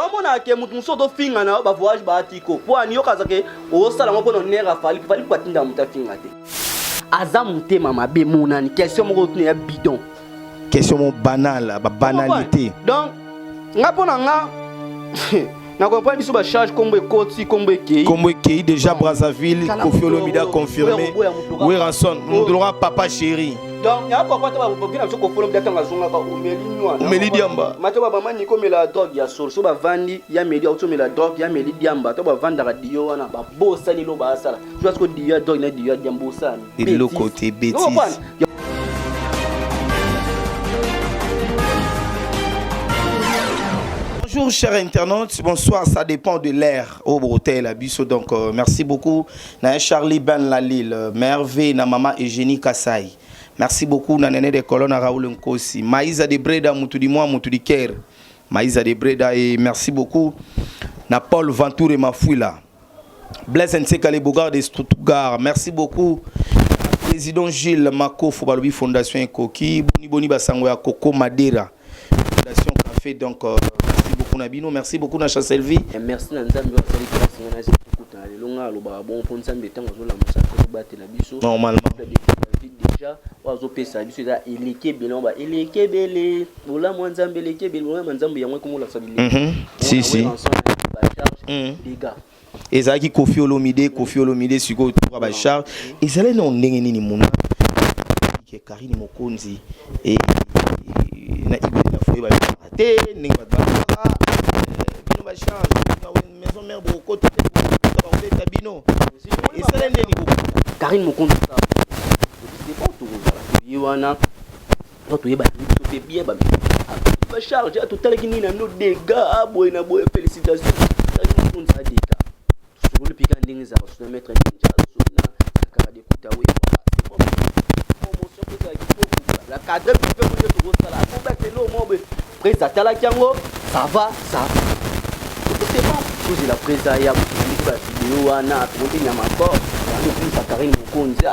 Omona ke mutu mosusu ozofinga na yo ba voyage ba atiko po ani yoka ke osala ngo pona honneur ya Fally Fally po atinda mutu afinga te. Aza motema mabe monani question moko otuna ya bidon. Question mo banal ba banalité. Donc nga pona nga na comprendre biso ba charge kombo ekoti kombo ekei. Kombo ekei déjà Brazzaville Koffi Olomide a confirmé. Werrason mutu lokola papa chéri. Donc ya papa ta ba na biso Koffi Olomide tanga azongaka omeli nywa. Omeli diamba. Mato ba mama niko mela drogue ya solo so bavandi ya meli auto mela drogue ya meli diamba to bavandaka dio wana ba bosani lo ba sala. Tu vois ce que dio ya drogue na dio ya diamba osani. Eloko te bêtise. Bonjour chers internautes, bonsoir, ça dépend de l'heure au Brotel à Bisso. Donc merci beaucoup na Charlie Ben Lalil, Merve na maman Eugénie Kassai. Merci beaucoup na Néné de Colonne Raoul Nkosi, Maïsa de Breda Moutoudi moi Moutoudi Ker. Maïsa de Breda et merci beaucoup na Paul Ventour et Mafouila. Blaise Nseka le Bogard de Stuttgart. Merci beaucoup. Président Gilles Makofo balobi Fondation Ekoki, boni boni basango ya Coco Madeira. Fondation Café donc merci beaucoup na bino, merci beaucoup na Chancelvie. Et merci na Nzambe oyo asali grâce nga na tokutana lelo nga alobaka bon mpo Nzambe ntango azolamusa biso azobatela biso normalement déjà oyo azopesa biso eza eleki ebele ba eleki ebele bolamu ya Nzambe eleki ebele bolamu ya Nzambe yango ekomolakisa bileki. Si si. Dégâts. Ezalaki Koffi Olomide, Koffi Olomide sikoyo toka ba charge. Ezalaki na ndenge nini mona ke Carine Mokonzi et na Igwe de la Forêt ba te ndenge bato balobaka bino ba charge na maison mère bokota te bokota bakobeta bino esala ndeni kokota Carine Mokonzi ça c'est bon tokozala toye wana to toyeba biso mpe bien ba ba charge totalaki nini na bino dégâts boye na boye félicitations Carine Mokonzi a dégâts tosokoli mpe kaka ndenge ezalaka sona maître ninja sona Sankara de Kuta we c'est bon promotion mpe ezala kitoko la cadre mpe mpe tokosala akobeta eloko moko boye prise atalaki yango ça va ça va c'est bon tozela prise ya botandi ba video wana tokoki nyama encore bandi okumisa Carine Mokonzi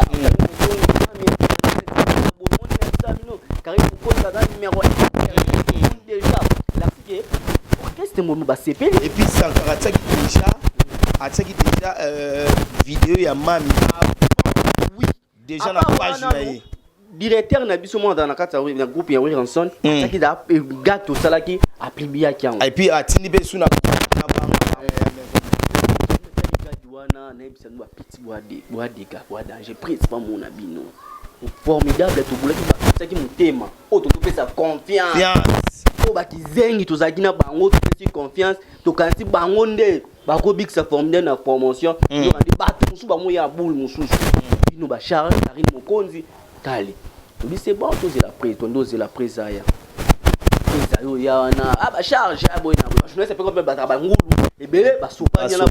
Carine Mokonzi aza numéro 1 déjà l'article orchestre momo basepeli et puis Sankara atiaki déjà atiaki déjà vidéo ya mami oui déjà na page na ye directeur na biso mwana na kati ya groupe ya Werrason atiaki da gars tosalaki apubliaki yango et puis atindi mpe su na wana nayebisa bino bapeti bwa dega bwa danger prise bamona bino formidable tobulaki bapesaki motema oyo tozopesa confiance oyo bakizengi tozalaki na bango topesi confiance tokanisi bango nde bakobikisa formidable na promotion yokandi bato mosusu bango ya boule mosusu bino ba charge Carine Mokonzi tali tobi c'est bon tozela prise tondi ozela prise aya prise ayo ya wana ah ba charge ya boye na boye journaliste mpe kompe bazala bangulu ebele basopani na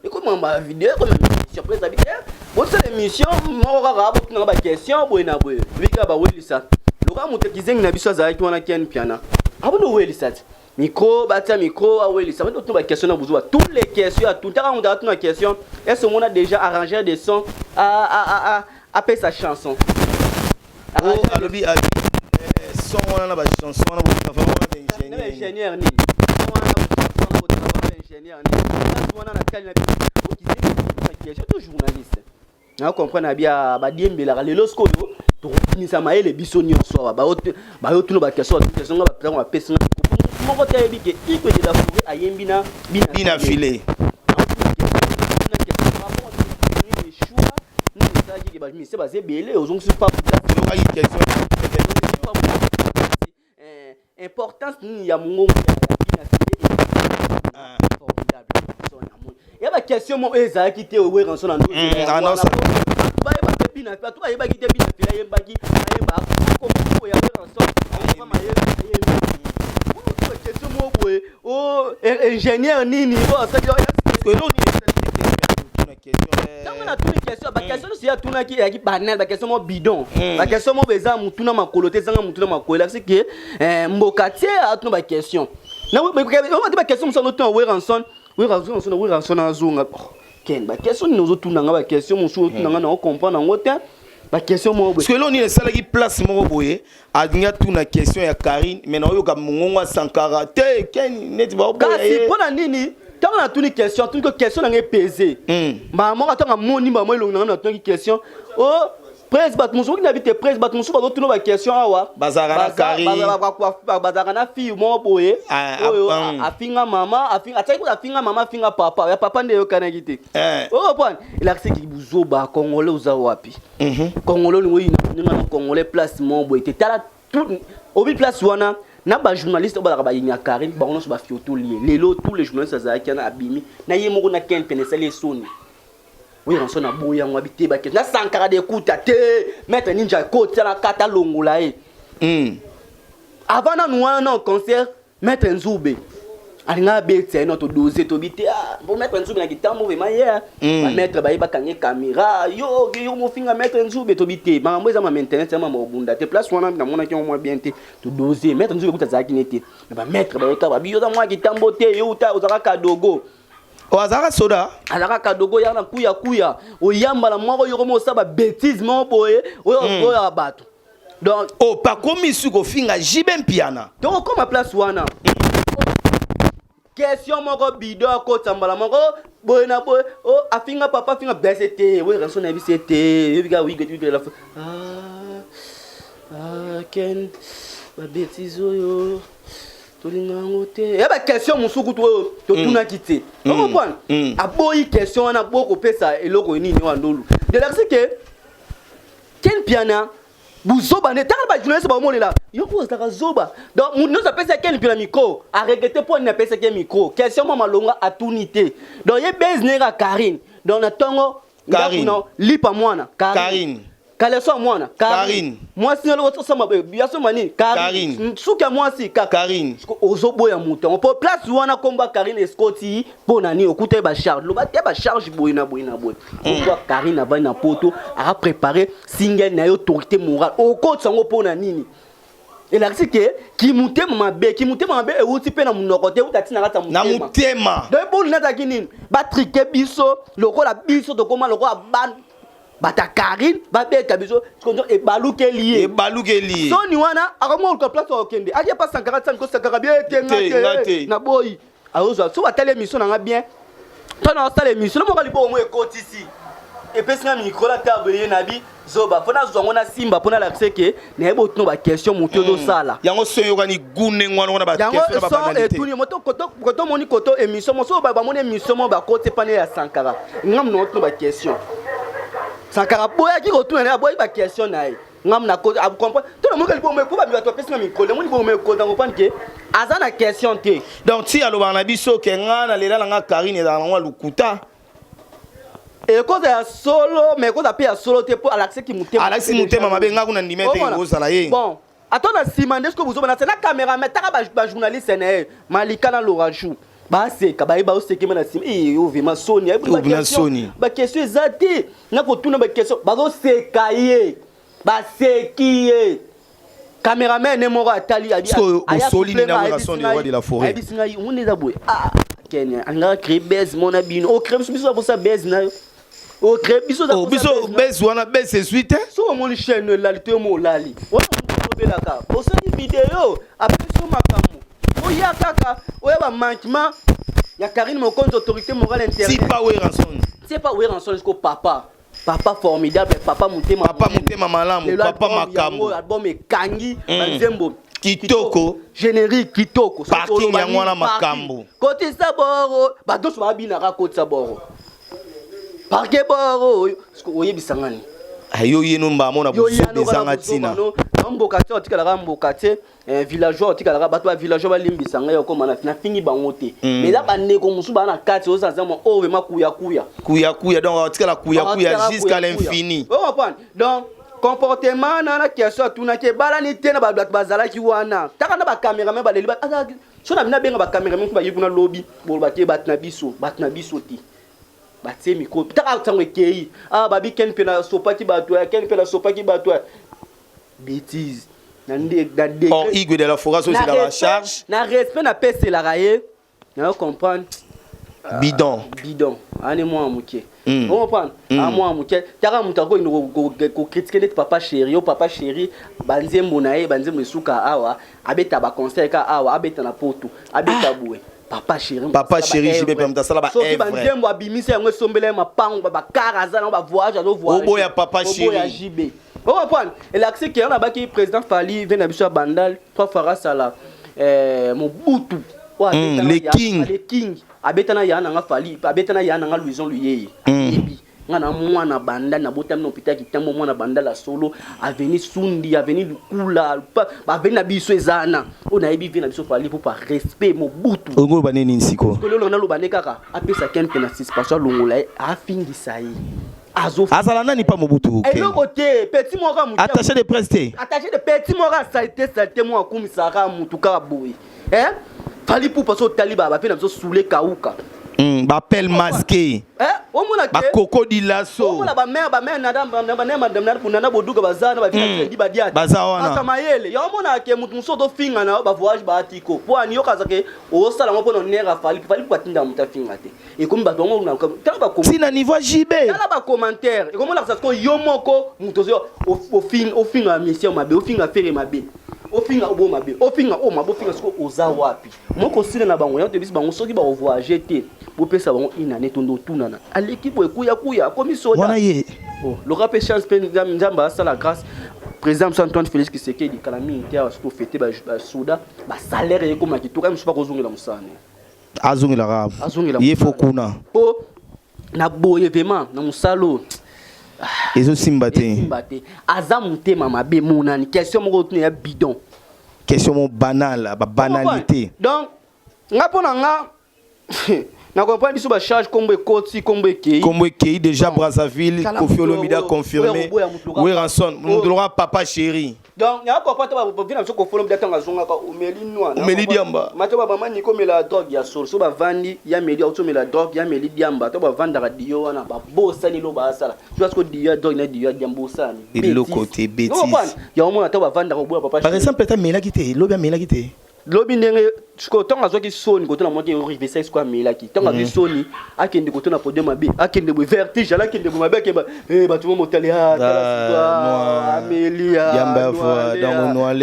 ekoma ba vidéo ekoma émission prise abi bosala émission moko kaka botunaka ba question boye na boye bika bawelisa loka moto kizengi na biso azalaki wana Ken Piana abondo owelisa ti micro batia micro awelisa bando tuna ba question na buzuba toutes les questions à tout taka moto atuna question est-ce omona déjà arrangeur de son apesa chanson alobi son wana na ba chanson wana bozala ingénieur nini wana ingénieur nini wana na tali na question to journaliste na comprendre bia badiembelaka lelo sikoyo tokobimisa mayele biso nyonso awa bayotuna ba question ba question nga batango bapesi nga moko te ayebi ke Igwe de la Forêt ayembi na bina filet bamise baza ebele ozongisi importance nini ya mongongo ya bina filet formidable ya ba question moko ezalaki te Werrason na bayeba te bina bato bayebaki te bina fila ayembaki ayemba kombo ya Werrason ayembi question moko boye o ingénieur nini oyo asali ntango natuni question ba question nyonso ye atunaki eyaki banal ba question moko bidon ba question moko eza mutu na makolo te ezanga mutu na makolo elakisi ke mboka tie atuna ba question te ba question mosusu azotuna Werrason Werrason Werrason azonga ken ba question nini ozotuna nga ba question mosusu otuna nga na ocomprendre yango te. Baquestion moko boye. Parce que eloko nini esalaki place moko boye, alingi atuna question ya Karine, mais naoyoka mongongo ya Sankara te, Ken neti baoboya Kasi ye. Mpo na nini? Ntango natuni question, atuni ko question na ngai epese. Mbala moko ntango amoni mbala elongi na ngai, natunaki question o presse, bato mosusu oki na bi te, presse, bato mosusu bazotuna baquestion awa. Bazalaka na Karine. Bazalaka na fille moko boye Ah, oyo ah. afinga mama, atiaki kuta afinga mama, afinga papa, ya papa nde eyokanaki te. Okomprendre, elakisaki buzoba. Congolais oza wapi? Congolais olingo oyina ndenge na congolais, place moko boye te. Tala obi place wana na bajournaliste oyo bazalaka bayini ya Karine, bango nyonso bafiotoli ye. Lelo tous les journalistes azalaki wana, abimi na ye moko na Ken pene, esali esoni. Werrason aboyi yango, abi te, bakesi na Sankara de ekuta te, Maître Ninja ekotia na kata, alongola ye. Avant nanu wana na concert, Maître Nzube alinga abetisa ye, no todose, tobi te. Ah, bo Maître Nzube na kitambo vraiment ye bamaître baye bakange caméra, yo yo mofinga Maître Nzube, tobi te, makambo eza ma internet ya mama obunda te. Place wana namonaki yango mwa bien te, todose Maître Nzube kuta azalaki ne te na bamaître bayoka babi yo oza mwa kitambo te, yo uta ozalaka kadogo. O azalaka soda. Azalaka kadogo, yaka na kuya kuya, oyambala moko yoko mo osala babêtise moko boye oyo oyo ya bato, donc O pakomi su kofinga JB Mpiana. Tokokoma place wana. Question moko bido, akota mbala moko boye na boye, o afinga papa, afinga bese te. Werrason nayebisi ye te, yebi kaka wige la. Ah, ah, Ken, babêtise oyo tolinga yango te, ya baquestion mosusu kutu oyo totunaki te, ocomprendre. Aboyi question wana, bo kopesa eloko nini oyo ndolu delakisi ke Ken Piana buzoba nde. Tanga bajournaliste baomolela yo mpo ozalaka zoba. Donc moto nyonso apesaki Ken Piana micro aregretter mpo nini apesaki ye micro. Question mwa malonga atuni te. Donc ye base neka Karine, donc na ntongo Karine. ndako na lipa mwana. Karine. Kaleso ya mwana. Karine. Mwasi nyolo osamba yasomba nini. Karine. Suki ya mwasi kaka. Karine. Siko ozoboya moto yango mpo place wana komba Karine eskoti mpo na nini? Okuta ye bacharge, loba te bacharge boye na boye na boye. Pourquoi Karine avandi na poto, apréparé single na ye, autorité morale, okotisa yango mpo na nini? Elakisi ke kimutema mabe, kimutema mabe euti mpe na monoko te, euta ntina kati ya na motema. Motema. Donc eboli nazalaki nini, batrike biso lokola biso tokóma lokola bata Karine, babeta biso ebalukeli ye. Ebalukeli ye. Soni wana akomi koluka place akokende, akie pa Sankara ti ko Sankara bien te, nga Te, nga te te. Na boyi azozwa so batali émission na nga bien to na osala émission na moko liboko mo ekotisi, epesi nga micro na table, ye na bi zoba fo nazwa yango na simba mpo nalakise ke nayebi otuna baquestion moto ezosala. Yango so eyokani gu ndenge wana wana. Yango baquestion na son babanalité. Etuni moto koto moni koto émission mosusu bamoni émission mo bakoti epane ya Sankara, ngamu na otuna baquestion, Sankara aboyaki kotuna na ye, aboyaki baquestion na ye. Ngamu na comprendre to namoki libongo eko bato bapesi nga mikolo, namoni bongo ekota, comprendre ke aza na question te. Donc ti alobaka na biso ke nga nalela na nga Karine, ezalaka nango ya lokuta. Ekoza ya solo, mais ekoza mpe ya solo te, mpo alakisaki motema. Alakisi motema mabe, nga kuna ndima ete Omona? kozala ye. Bon, ata na nsima nde soki bozobana se na cameraman, taka bajournaliste na ye Malika na Lorachou baseka, bayeba osekema na nsima. Eh, yo vraiment soni. Oyo bina soni. Baquestion eza te na kotuna baquestion, bazoseka ye, baseki ye. Cameraman ne moko atali Sikoyo, bosoli nini na Werrason, le roi de la forêt? Ayebisi ngai omoni eza boye. Ah, Ken alingaka créer base mona bino ocrée biso, biso aposa base na yo, ocrée biso. Oh, biso base wana, base ezwi te. Soki omoni chaîne elali to yo mo olali wana, moto olobelaka osali video, apesi yo makambo, oya kaka oya bamanquement ya Karine Mokonzi, autorité morale Si internet. Pa Werrason. C'est pas Werrason jusqu'au papa, papa formidable, papa motema Papa monene. motema malamu, Lelo papa album makambo. yango, album ekangi banzembo. Kitoko. Générique kitoko. Soki Parking oloba yango wana nini, parking. makambo. Kotisa boro, bato nyonso babinaka, kotisa boro, parke boro oyo. Siko oyebisanga nini? Ayo ye no mbamo na Yo buzoba yano kaka ezanga buzoba ntina. no, na mboka te, otikalaka mboka te, villageois otikalaka bato ya villageois, balimbisa ngai, okoma na nafingi bango te. Mais eza bandeko mosusu baa na kati ozaza mwa oyo vraiment kuyakuya. Kuyakuya, donc atikala kuyakuya jusqu'à l'infini. Ocomprendre? Donc comportement na question atunaki ebalani te na bato bazalaki wana. Taka na bacameraman baleli so na bino, abenga bacameraman mpo bayi kuna lobi, boloba te bato na biso, bato na biso te batie micro. Taka ntango ekei, ah, babi Ken mpe nasopaki bato ya Ken mpe nasopaki bato ya bêtise na nde na degré. Or Igwe de la forêt azozela bacharge. Na respect napeselaka ye, nayo comprendre. Bidon. Bidon ani mwana moke. Ocomprendre? Amwa moke taka moto akoki kocritiquer neti Papa Chéri. Yo Papa Chéri, banzembo na ye, banzembo esuka awa, abeta baconcert ka awa, abeta na Poto, abeta boye. Papa Chéri. Papa Chéri, JB mpe moto asala ba Soki œuvre. Banzembo abimisa yango, esombela ye mapango, bakar, aza nango, bavoyage, azovoyage. Oboya Papa Chéri. Oboya JB, ocomprendre? Elakisi ke wana baki président Fally ve na biso ya Bandal, trois fois asala Mobutu. Oyo abeta Le King. Le King abeta na ya nanga Fally, abeta na ya nanga Louison Luyeye. Yebi nga na mwana Bandal, nabotami na hôpital Kitambo, mwana Bandal ya solo, avenue Sundi, avenue Lukula, baavenue na biso eza na oyo nayebi ve na biso Fally po par respect Mobutu. Ongo baneni nini sikoyo? Lelo naloba nde kaka apesa Ken mpe na suspension, alongola ye, afingisa ye. Azala nani pa Mobutu? Eloko te, petit moko motu. Attaché de presse te. Attaché de petit moko, saleté, saleté moko, akumisaka mutu kaka boye. Fally Ipupa, so otali bape na biso sule kauka. Bapele masqué. Omona ke bakoko dilaso. Omona bamare, bamare nana boduka, baza na bavidi badia. Baza wana. Baza mayele ya omona ke mutu mosusu otofinga na bavoyage baatiko po ani yokaza ke osala yango mpona onere afali. Fally mpo batinda moto afinga te, ekomi bato yango tala ba Ntina niveau JB. Tala bacommentaire, ekomonakisa sikoyo yo moko moto ozo ofinga mission mabe, ofinga Ferre mabe, ofinga obo mabe, ofinga oyo mabe, ofinga sikoyo oza wapi? Moko osila na bango yango toyebisi bango, soki bakovoyage te, bopesa bango une année, tondo otunana aleki boye kuyakuya akomi soda. Wana ye. Loka mpe chance mpe Nzambe asala grâce, président mosu Antoine Félix Tshisekedi, kala mingi te awa soki ofete basoda, basalaire ekoma kitoko, ye mosusu bakozongela mosala ne. Azongelaka. Azongela. Ye fo kuna. Mpo na boye vraiment na mosala oyo Ezosimba te. Esimba te, aza motema mabe. Monani question moko tuna ya bidon. Question mo banal, babanalité. Donc nga, mpo na nga, na comprendre biso bacharge, kombo ekoti, kombo ekei. Kombo ekei déjà. Brazzaville, Koffi Olomide a confirmé Werrason, moto loka Papa Chéri. Donc na comprendre te, bavina biso Koffi Olomide, ntango azongaka, omeli noa. Omeli diamba. Mato babama niko omela drogue ya solo, so bavandi ya meli, auti omela drogue ya meli diamba to bavandaka dio wana, babosani elo baasala so asiko dio ya drogue na dio ya diamba, osani. Eloko te, bêtise. Yango mona to bavandaka oboya Papa. Par exemple, peut-être amelaki te lobi, amelaki te. Lobi ndenge sikoyo ntango azwaki soni koto na moki rivesa, sikoyo amelaki, ntango azwi soni, akende koto na podium mabe, akende boye vertige, ala akende boye mabe, akende bato mo motali ameli.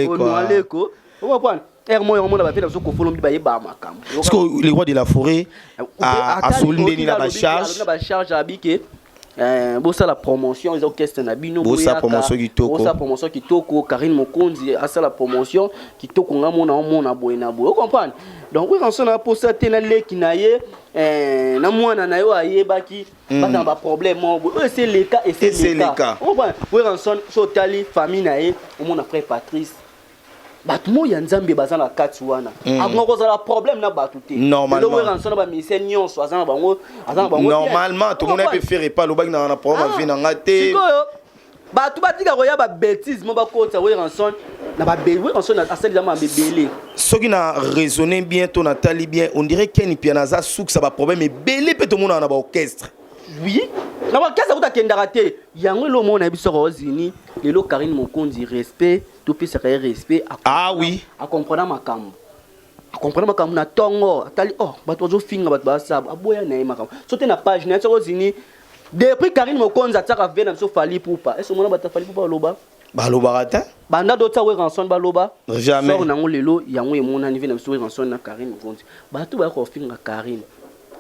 Onwaleko. Ocomprendre? Ere moko omona bape na biso Koffi Olomide bayebaka makambo. Parce que le roi de la forêt asoli ndeni na bacharge. Na bacharge abike bosala promotion, eza orchestre na bino. Bosala promotion kitoko. Bosala promotion kitoko, Karine Mokonzi asala promotion kitoko, nga mona omona boye na boye, ocomprendre? Donc Werrason na posa te na leki na ye, na mwana na ye oyo ayebaki baza na baproblème moko boye oyo eseleka. Eseleka. Ocomprendre? Werrason, so otali famille na ye, omona frère Patrice, bato moi ya Nzambe baza na kati wana, akonga kozala problème na bato te. Normalement. Werrason na bamusicien nyonso aza na bango, aza na bango. Normalement tomona mpe Ferre epa alobaki na problème avi na nga te. Sikoyo bato batika koya babêtise mo bakota Werrason na Werrason asalisa mabe ebele. Soki na raisonner bien to natali bien, on dirait Ken Piana aza sukisa baproblème ebele mpe tomonaka na baorchestre. Oui, na baorchestre kuta akendaka te. Yango elo omona biso ozini lelo Karine Mokonzi, respect, topesaka ye respect. Ah oui. Acomprendre makambo, acomprendre makambo na ntongo, atali oh bato bazofinga, bato basaba, aboya na ye makambo so te na page na ye. Soki ozini depuis Karine Mokonzi atiaka ve na biso Fally Ipupa, ese omona bato ya Fally Ipupa baloba? Balobaka te. Banda dotia Werrason baloba? Jamais. Sor nango lelo yango emonani ve na biso Werrason na Karine Mokonzi, bato baya kofinga Karine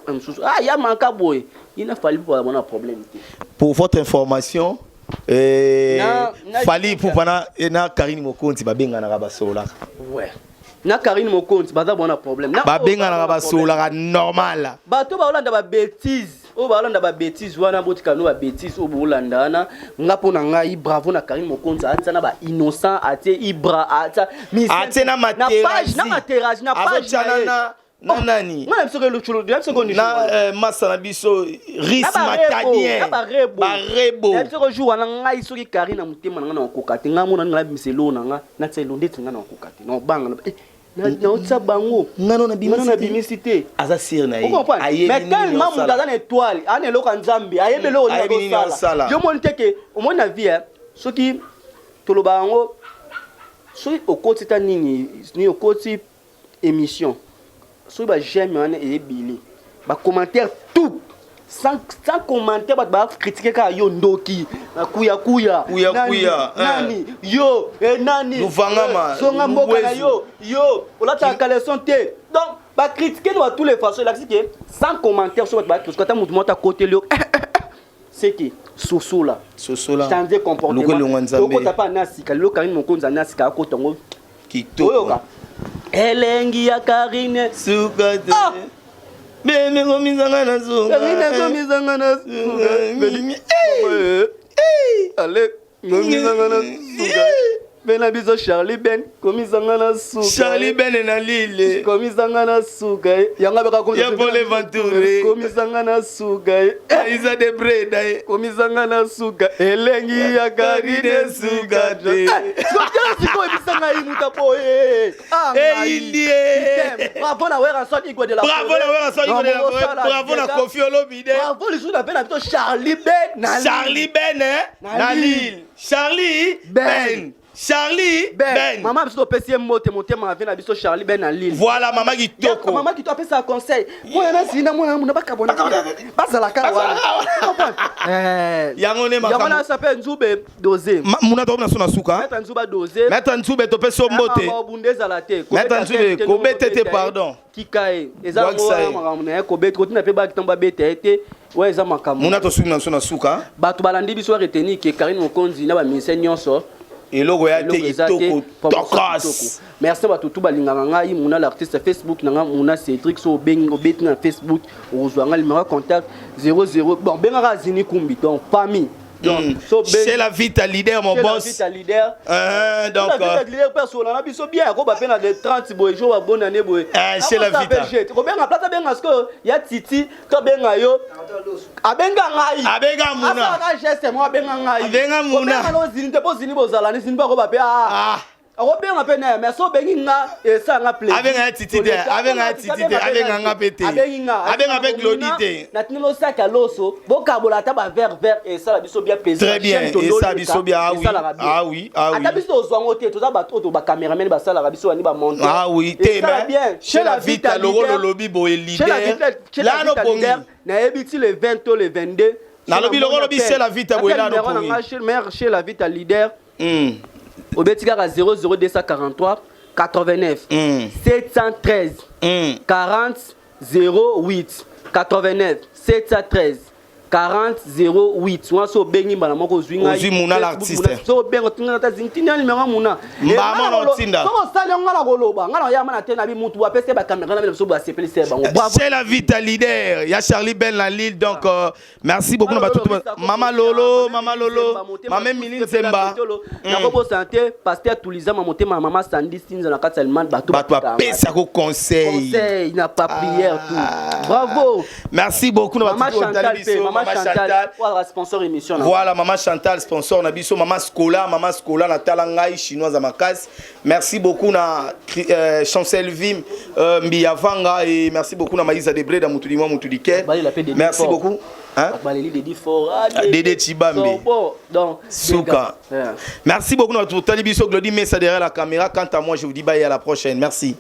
mosusu, ah ya manka boye, ye na Fally Ipupa bamona problème te. Pour votre information, Fally Ipupa na Karine Mokonzi babenganaka, basololaka. Ouais, na Karine Mokonzi baza bona problème. Babenganaka, basololaka normal. Bato baolanda babêtise oyo, baolanda babêtise wana, botika no babêtise oyo boolanda wana. Nga mpo na ngai, bravo na Karine Mokonzi, atia na bainnocent, atie Ibra, atia Atie na page na Materage na page. Na na nani? Nga na biso ke Na masa na biso Ris Matadien. Barebo na biso ko jour wana, ngai soki Karine na motema na ngai na okoka te, ngai mona ngai nabimisa eloko na ngai, natia elo ndeti ngai na okoka te, na obanga naotia bango. Ngano nabimisi te. Aza sire na ye. Mais tellement moto aza na étoile, aza na eloko ya Nzambe, ayebi eloko nini azosala. Yo moni te ke omoni na vie, soki toloba yango, soki okoti ta nini nini, okoti émission, soki baj'aime wana eyebili, bacommentaire tout. Sans commentaire, bato bacritiquer kaka yo ndoki, kuyakuya. Kuya-kuya, nani yo, nani. Luvangama, zonga mboka na Lubwezu. Yo olataka caleçon te. Donc bacritiquer no ba tous les façons. Elakisi ke sans commentaire, so bato bacritiquer, ata motu moko akoteli yo, c'est que sosola. Sosola. Changer comportement. Luka elongo ya Nzambe. Tokota mpa na sika lelo. Karine Mokonzi ana sika, akota yango. Kitoko. Oyoka elengi ya Karine. Suka te. Ah! Bebe komizanga na suka. Karine komizanga na suka. Ale komizanga na suka mpe na biso Charlie Ben komizanga na suka. Charlie Ben na Lille. Komizanga na suka yango abeka. Ya Paul Venture. Komizanga na suka. Isa de Breda ye. Komizanga na suka, elengi ya Karine suka te. Sikoyo ebisa ngai muta boye. Eyindie. Bravo na Werrason, Igwe de la Bravo na Werrason, Igwe de la Forêt. Bravo na Koffi Olomide. Bravo lisusu na mpe na biso Charlie Ben na Lille. Charlie Ben, hein? Na Na Lille. Lille. Charlie Ben. Ben. Charlie Ben. Ben. Mama biso topesi ye mbote, motema ave na biso Charlie Ben na Lille. Voilà, mama kitoko. Mama kitoko apesaka conseil. Mwana na zina, mwana muna bakabona, bazalaka wana. Comprendre? Yango nde makambo. Yango na mpe Nzube dose. Muna tokomi na so na suka. Maître Nzuba dose. Maître Nzube, topesi yo mbote. Obunda ezala te. Maître Nzube, kobete te, pardon. Kika ye eza Bwakisa yango wana ye. makambo na ye kobeta, kotina mpe baki ntango babeta ye te. Oyo eza makambo. Muna tosuki na so na suka. Bato balandi biso, baretenir ke Karine Mokonzi na baministère nyonso. Eloko ya te. Eloko eza te. Kitoko. Promotion Tokos. kitoko. Merci bato tu balingaka ngai Muna l'artiste. Facebook na nga Muna Cédric. So obengi, obeti na Facebook, okozwa nga numéro ya contact 00. Bon, bengaka Zini Kumbi, donc famille, donc so obengi. C'est la Vita leader, mon Chez la boss. Vita leader. Donc, La Vita leader mpe asola na biso bien, akoba mpe na de 30 boye, jour babonne année boye. Chez la Vita. Kobenga place, abenga sikoyo ya Titi to abenga yo, abenga ngai. Abenga Muna. Asalaka geste mo, abenga ngai. Abenga Muna. Kobenga na ozini te, mpo ozini bozala ni zini mpe akoba mpe ah. Ah. Akobenga mpe na ye, mais so obengi nga, esala nga plaisir. Abenga ya Titi te, abenga ya Titi te, abenga nga mpe te. Abengi nga. Abenga mpe Glody te. Natindi losaka loso, bokabola ata bavert vert, esala biso bien plaisir. Très bien, esala biso bien, ah oui, ah oui, ah oui. Ata biso tozwango te, toza bato oyo bacameraman basalaka biso, bani bamonte. Ah oui, te mais bien. Chez la Vita, loro lolobi boye leader. Là no pongi. Nayebi ti le 20 to le 22. Nalobi loko lobi chez la Vita boye, là no pongi. Mare chez la Vita leader. Obeti kaka 00243 89 713 40 08 89 713 40 08 wana. So obengi mbala moko, ozwi ngai. Ozwi Muna l'artiste. So obengi, otinga ta tinda numéro Muna. Mbama na otinda. Soki osali yango, nga na koloba, nga na oyama na te na bi mutu apesi bacaméra na biso, basepelisi bango. Bravo. C'est la Vita leader. Il y a Charlie Ben la Lille. Donc, merci beaucoup. Na bato Mama Lolo, Mama Lolo, Mama Mili Nzemba. Nakobosana te pasteur Tulizama, motema ya mama Sandi Sinza na kati ya Allemagne. Bato Bato bapesa ko conseil. Conseil na pa prière, tout. Bravo. Merci beaucoup na mama bato Chantal biso, mpe mama Mama Chantal Chantal. oyo sponsor émission na. Voilà, Mama Chantal, sponsor na biso, Mama Scola, Mama Scola na tala ngai chinoise ya makasi. Merci beaucoup na Chancel Vim Mbiyavanga et merci beaucoup na Maïsa Debré da Mutudi mwa Mutudi Ke. Balela mpe Dédé Merci Fort. beaucoup. Hein? Baleli Dédé Fort. Ah, Dédé Chibambe. Bon, donc Souka. Yeah. Merci beaucoup na totali biso. Glody Messa derrière la caméra. Quant à moi, je vous dis bye, à la prochaine. Merci.